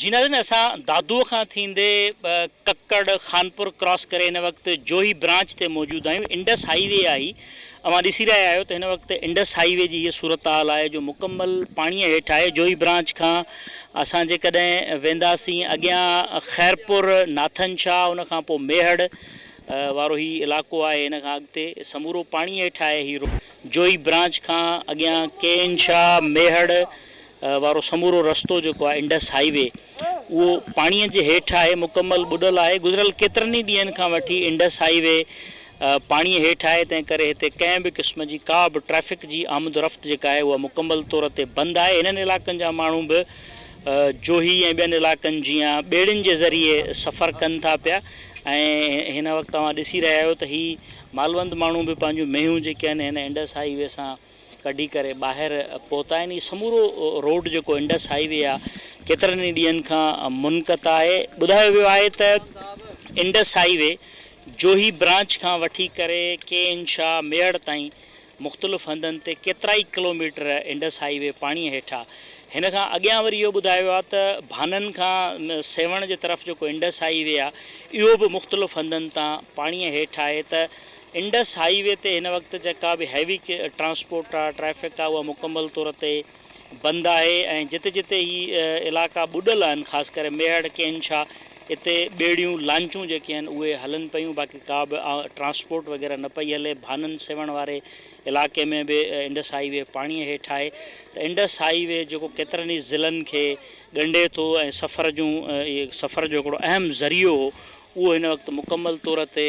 جي ناظرين اسان دادوء کان ٿيندي ڪڪڙ خانپور ڪراس ڪري هن وقت جوهي برانچ تي موجود آهيون انڊس هائي وي آهي اوهان ڏسي رهيا آهيو ته هن وقت انڊس هائي وي جي هيء صورتحال آهي جو مڪمل پاڻيء هيٺ آهي جوهي برانچ کان اسان جيڪڏهن وينداسين اڳيان خيرپور ناٿن شاهه ان کان پوء ميهڙ وارو هي علائقو آهي ان کان اڳتي سمورو پاڻي هيٺ آهي هي جوهي برانچ کان اڳيان ڪي اين شاهه ميهڙ وارو سمورو رستو جيڪو آهي انڊس هائي وي اهو پاڻي جي هيٺ آهي مڪمل ٻڏل آهي گذريل ڪيترن ئي ڏينهن کان وٺي انڊس هائي وي پاڻي هيٺ آهي تنهن ڪري هتي ڪنهن به قسم جي ڪا به ٽريفڪ جي آمد و رفت جيڪا آهي اها مڪمل طور تي بند آهي هنن علائقن جا ماڻهو به جوهي ۽ ٻين علائقن جيان ٻيڙين جي ذريعي سفر ڪن ٿا پيا ۽ هن وقت توهان ڏسي رهيا آهيو ته هي مالوند ماڻهو به پنهنجون مينهون جيڪي آهن هن انڊس هائي وي سان ڪڍي ڪري ٻاهر پهتا آهن. هي سمورو روڊ جيڪو انڊس هائي وي آهي ڪيترن ئي ڏينهن کان منقطع آهي. ٻڌايو ويو آهي ته انڊس هائي وي جوهي برانچ کان وٺي ڪري ڪي اين شاهه ميهڙ تائين مختلف هنڌن تي ڪيترائي ڪلوميٽر انڊس هائي وي پاڻي هيٺ آهي. هن کان اڳيان وري اهو ٻڌايو ويو آهي ته ڀانن کان سيوهڻ جي طرف جيڪو انڊس هائي وي آهي اهو به مختلف هنڌن تان پاڻي هيٺ آهي ته انڊس هائي وي تي هن وقت جيڪا به هيوي ٽرانسپورٽ آ ٽريفڪ آ اها مڪمل طور تي بند آهي ۽ جتي جتي هي علائقا ٻڏل آهن خاص ڪري ميهڙ ڪين شاهه اتي ٻيڙيون لانچون جيڪي آهن اهي هلن پيون باقي ڪا به ٽرانسپورٽ وغيره نه پئي هلي ڀانن سيوهڻ واري علائقي ۾ به انڊس هائي وي پاڻي هيٺ آهي ته انڊس هائي وي جيڪو ڪيترن ئي ضلعن کي ڳنڍي ٿو ۽ سفر جون سفر جو هڪڙو اهم ذريعو هو اهو هن وقت مڪمل طور تي.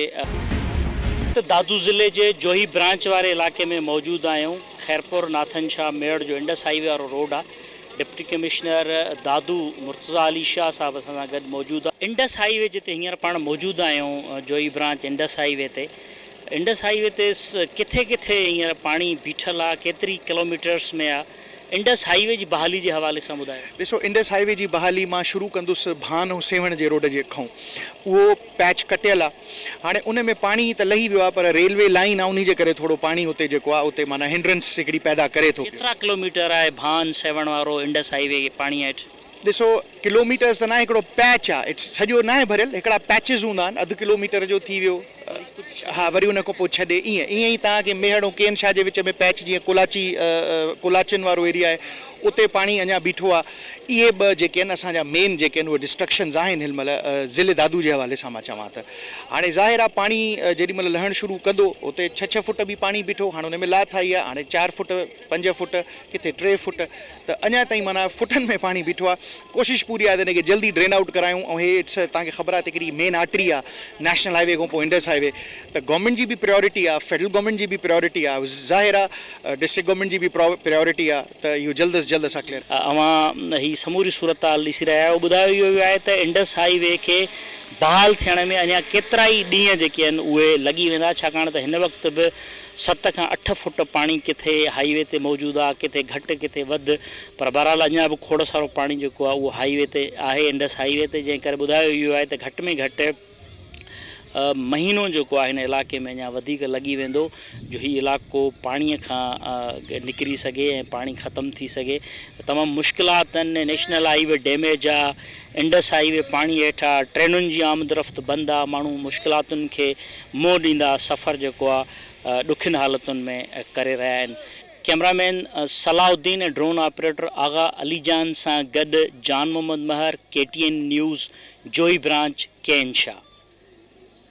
دادو ضلعي جي جوهي برانچ واري علائقي ۾ موجود آهيون خيرپور ناٿن شاهه ميهڙ جو انڊس هائي وي وارو روڊ آهي ڊپٽي ڪمشنر دادو مرتضيٰ علي شاهه صاحب اسان سان گڏ موجود آهي. انڊس هائي وي جتي هينئر پاڻ موجود آهيون جوهي برانچ انڊس هائي وي تي انڊس هائي وي تي ڪٿي ڪٿي هينئر پاڻي بيٺل آهي ڪيتري ڪلوميٽرس ۾ آهي انڊس هائي وي جي بحالي جي حوالي سان ٻڌايو. ڏسو انڊس هائي وي جي بحالي مان شروع ڪندس ڀان ۽ سيوهڻ جي روڊ جي کان اهو پيچ ڪٽيل آ هاڻي ان ۾ پاڻي ته لهي ويو آ پر ريلوي لائين آ انهي جي ڪري ٿورو پاڻي اتي جيڪو آ اتي معنيٰ هنڊرنس هڪڙي پيدا ڪري ٿو پيو. ڪيترا ڪلوميٽر آهي ڀان سيوهڻ وارو انڊس هائي وي پاڻي هيٺ؟ ڏسو ڪلوميٽرز ته ناهي هڪڙو پيچ آ it's سڄو ناهي ڀريل هڪڙا پيچز هوندا آهن اڌ ڪلوميٽر جو ٿي ويو ها وري ان کان پوء ڇڏي ائين ائين ئي توهان کي ميهڙ ۽ ڪين شاهه جي وچ ۾ پيچ جيئن ڪولاچي ڪولاچين وارو ايريا آهي اتي پاڻي اڃا بيٺو آ اهي ٻه جيڪي آهن اسان جا مين جيڪي آهن اهي ڊسٽرڪشنز آهن هن مهل ضلعي دادو جي حوالي سان مان چوان ته هاڻي ظاهر آ پاڻي جيڏي مهل لهڻ شروع ڪندو اتي ڇهه ڇهه فوٽ به پاڻي بيٺو هاڻي ان ۾ لاٿ آئي آ هاڻي چار فوٽ پنج فوٽ ڪٿي ٽي فوٽ ته اڃا تائين معنيٰ فوٽن ۾ پاڻي بيٺو آهي ڪوشش پوري آهي ته ان کي جلدي ڊرين آئوٽ ڪرايون ۽ هي it's توهان کي خبر آهي ته هڪڙي مين آرٽري آهي نيشنل هائي وي کان پوء انڊس هائي وي ته گورنمينٽ جي به پريورٽي آهي فيڊرل گورنمينٽ جي به پريورٽي آهي ظاهر آهي ڊسٽرڪٽ گورنمينٽ جي به پريورٽي آهي ته اهو جلد از جلد اسان ڪليئر اوهان هي سموري صورتحال ڏسي رهيا آهيو ٻڌايو اهو ويو آهي ته انڊس هائي وي کي بحال ٿيڻ ۾ اڃا ڪيترائي ڏينهن جيڪي آهن اهي لڳي ويندا ڇاڪاڻ ته هن وقت به ست کان اٺ فوٽ پاڻي ڪٿي هائي وي تي موجود آهي ڪٿي گهٽ ڪٿي وڌ پر بهرحال اڃا به کوڙ سارو پاڻي جيڪو آهي اهو هائي وي تي آهي انڊس هائي وي تي جنهن ڪري ٻڌايو ويو آهي ته گهٽ ۾ گهٽ مهينو جيڪو آهي هن علائقي ۾ اڃا وڌيڪ لڳي ويندو جو هي علائقو پاڻي کان نڪري سگهي ۽ پاڻي ختم ٿي سگهي تمام مشڪلات آهن نيشنل هائي وي ڊيميج آهي انڊس هائي وي پاڻي هيٺ آ، ٽرينن جي آمد رفت بند آ، ماڻهو مشڪلاتن کي منهن ڏيندا سفر جيڪو آ ڏکين حالتن ۾ ڪري رهيا آهن. Camera man Salahuddin ۽ drone operator Agha Ali Jan سان گڏ Jan Muhammad Mehar, K T N news, Johi branch, K N Shah.